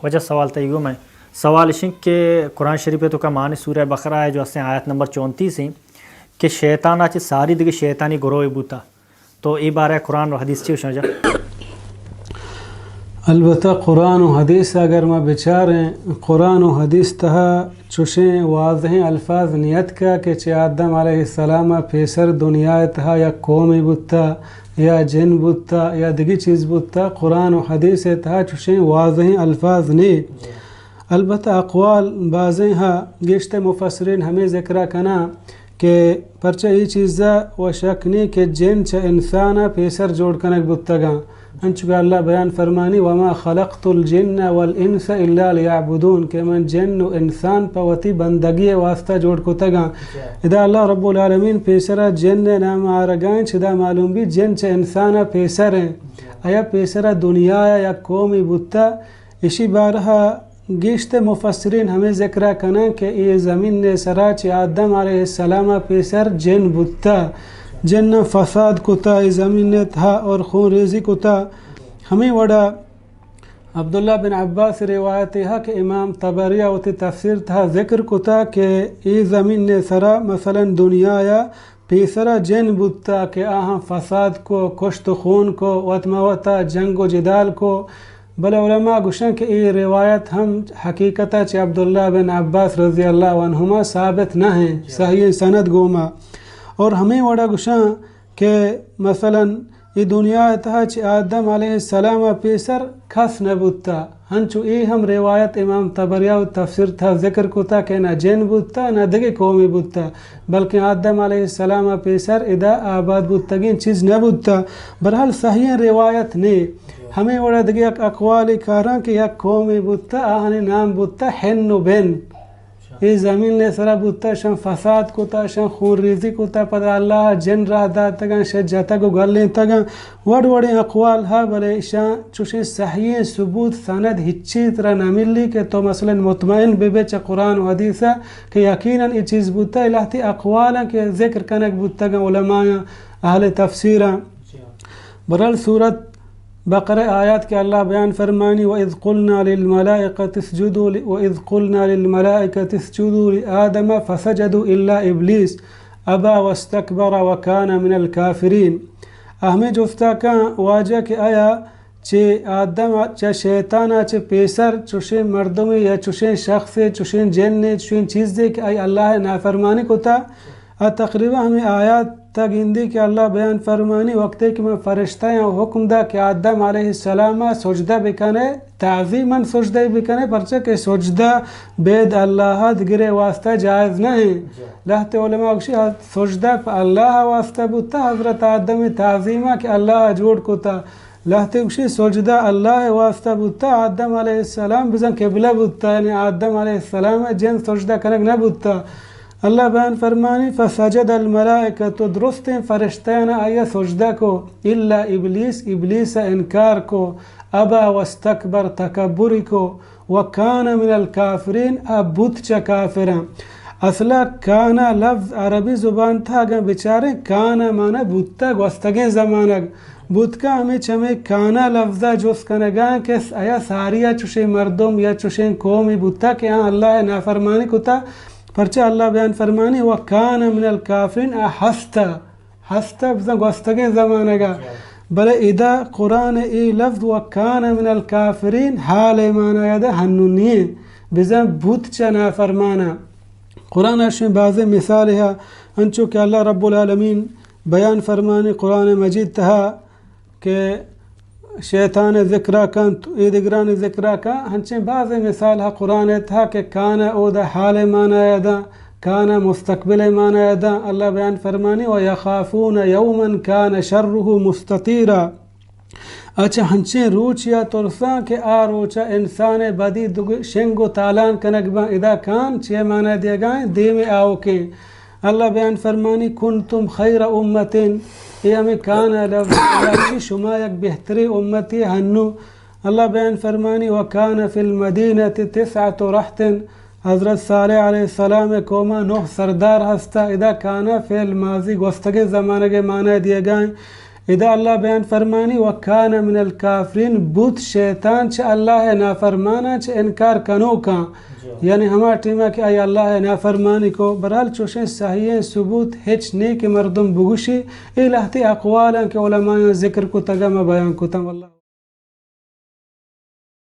واجہ سوال تئی گوں میں۔ سوال اش انت کہ قرآن شریف ءِ توکا مان سورہ بقرہ ءِ جو استیں آیت نمبر چونتیس انت کہ شیطان ءَ چہ ساری دگہ شیطانی گروہ بوتا، تو اے بارہ ءَ قرآن و حدیث چی گوشاں جا؟ البتہ قرآن و حدیث اگر ما بچاریں، قرآن و حدیث تہا چوشیں واضحیں الفاظ نیتکا کہ چہ آدم علیہ السلام ءَ پیسر دنیا ءِ تہا یک قومے بوتا یا جن بوتا یا دگہ چیز بوتا، قرآن و حدیث ءِ تہا چوشیں واضحیں الفاظ نے۔ البتہ اقوال بازیں ہا، گیشتر مفسرین ہمے ذکر ءَ کناں کہ پرچہ اے چیز ءَ و شک نی کہ جن چہ انسان ءَ پیسر جوڑ کنگ بوتگاں، انچو کہ اللہ بیان فرمانی، وما خلقت الجن والانس الا لیعبدون، کہ من جن و انسان پہ وتی بندگی ءِ واسطہ جوڑ کتگاں۔ ادا اللہ رب العالمین پیسر ءَ جن ءِ نام آرگائیں، چدا معلوم بی جن چہ انسان ءَ پیسر ہیں۔ آیا پیسر ءَ دنیا ءَ یک قومی بوتا، اشی بارہ ءَ گیشتر مفسرین ہمے ذکر ءَ کناں کہ اے زمین ءِ سرا چہ آدم علیہ السلام ءَ پیسر جن بوتا، جناں فساد کتا، اے زمین ءِ تہا اور خون ریزی کتا۔ ہمے وڑا عبداللہ بن عباس ءِ روایت ءَ کہ امام طبری ءَ وتی تفسیر تہا ذکر کتا کہ اے زمین ءِ سرا مثلاً دنیا ءَ پیسرا جن بوتا کہ آہاں فساد کو، کشت و خون کو، وت ما وتا جنگ و جدال کو۔ بلے علماء گوشن کہ اے روایت ہم حقیقتا چہ عبداللہ بن عباس رضی اللہ عنہما ثابت نہ ہیں، صحیح سند گوما۔ اور ہمیں وڑا گوشن کہ مثلاً اے دنیا ءِ تہا چہ آدم علیہ السلام ءَ پیسر کس نہ بوتا۔ ہنچو اے ہم روایت امام طبری ءَ تفسیر تہا ذکر کتا کہ نہ جن بوتا، نہ دگہ قومے بوتا، بلکیں آدم علیہ السلام ءَ پیسر ادا آباد بوتگیں چیز نہ بوتا۔ برحال صحیحیں روایت نے۔ ہمے وڑا دگہ یک اقوالے کاراں کہ یک قومے بوتا، آہانی نام بوتا ہن و بن۔ اے زمین ءِ سرا بوتا، شان فساد کتا، شان خون ریزی کتا، پدا اللہ ءَ جن راہ داتگاں، شہ جتگ و گلینتگاں۔ وڑ وڑیں اقوال ہا، بلے ایشاں چوشیں صحیحیں ثبوت سند ہچی ترا نہ ملی کہ تو مثلاً مطمئن بہ بے چہ قرآن و حدیث ءَ کہ یقیناً اے چیز بوتا۔ اے لہتے اقوالاں کہ ذکر کنگ بوتگاں علمایاں، اہل تفسیراں۔ برحال سورت بقرہ آیات کہ اللہ بیان فرمانی، وَإِذْ قُلْنَا لِلْمَلَائِكَةِ اسْجُدُوا ل-، وَإِذْ قُلْنَا لِلْمَلَائِكَةِ اسْجُدُوا لِآدَمَ فَسَجَدُوا إِلَّا إِبْلِيسَ أَبَى وَاسْتَكْبَرَ وَكَانَ مِنَ الْكَافِرِينَ۔ ہمے جستا کاں واجہ کہ آیا چہ آدم ءَ، چہ شیطان ءَ چہ پیسر چوشیں مردمے یا چوشیں شخصے، چوشیں جنے، چوشیں چیزے کہ آئی اللہ ءِ نافرمانی کتا، آ تقریباً ہمے آیات ءَ گندی کہ اللہ بیان فرمانی، وقتے کہ من فرشتہ آں حکم دا کہ آدم علیہ السلام ءَ سجدہ بکنے، تعظیماً سجدہ بکنے، پرچہ کہ سجدہ بید اللہ ءَ دگرے واسطہ جائز نہ ہیں۔ لہتے علماء گوشی، آ سجدہ پہ اللہ ءِ واسطہ بوتا، حضرت آدم ءِ تعظیم ءَ کہ اللہ ءَ جوڑ کتا۔ لہتے گوشی سجدہ اللہ ءِ واسطہ بوتا، آدم علیہ السلام بزاں قبلہ بوتا، یعنی آدم علیہ السلام ءَ جن سجدہ کنگ نہ بوتا۔ اللہ بیان فرمانی، فسجد الملائکۃ، درستیں فرشتیان آئی ءَ سجدہ کو، الا ابلیس، ابلیس ءَ انکار کو، ابی واستکبر، تکبری کو، وکان من الکافرین، آ بوت چہ کافراں۔ اصلا کانا لفظ عربی زبان تھا اگاں بچاریں، کانا معنی بوتا، گوستگیں زمانگ۔ بوتکا ہمے چمے کانا لفظا جست کنگا کہ آیا ساریا چوشیں مردم یا چوشیں قومی بوتا کہ آں اللہ ءِ نافرمانی کتا، پرچا اللہ بیان فرمانی، وکان من الکافرین، آ ہستا، ہستا بزاں گوستگیں زمانگا۔ بلے ادا قرآن ءِ اے لفظ وکان من الکافرین حال ءِ معنی ءَ دا ہنو نیے، بزاں بوت چہ نافرمانا۔ قرآن ءَ شیں بازیں مثالے ہا، انچو کہ اللہ رب العالمین بیان فرمانی قرآن مجید تہا کہ شیطان ءِ ذکرا کنت، اے دگرانی ذکرا کن، ہنچیں بازیں مثال ہا قرآن ءِ تہا کہ کان اودا حال ءِ معنی ءَ داں، کان مستقبل ءِ معنی ءَ داں۔ اللہ بیان فرمانی، ویخافون یوما کان شره مستطیرا۔ اچھا، ہنچیں روچے ءَ ترساں کہ آ روچ ءَ انسان ءِ بدی دگ-، شنگ و تالان کنگ باں۔ ادا کان چے معنی دیگا ایں؟ دیم ءِ آؤکیں۔ اللہ بیان فرمانی، کنتم خیر امۃ، اے ہمیں کان ءِ لفظ، یعنی شما یک بہتریں امتے ہنو۔ اللہ بیان فرمانی، وکان فی المدینۃ تسعۃ رہط، حضرت صالح علیہ السلام ءِ قوما نہ سردار ہستا۔ ادا کانا فعل ماضی گوستگیں زمانگ ءِ معنی دیگا ایں۔ ادا اللہ بیان فرمانی، وکان من الکافرین، بوت شیطان چہ اللہ ءِ نافرماناں، چہ انکار کنوکاں۔ یعنی ہما ٹیما کہ آئی اللہ ءِ نافرمانی کو۔ برحال چوشیں صحیحیں ثبوت ہچ نی کہ مردم بگوشی، اے لہتے اقوالاں کہ علمایاں ذکر کتگا ما بیان کتاں۔ واللہ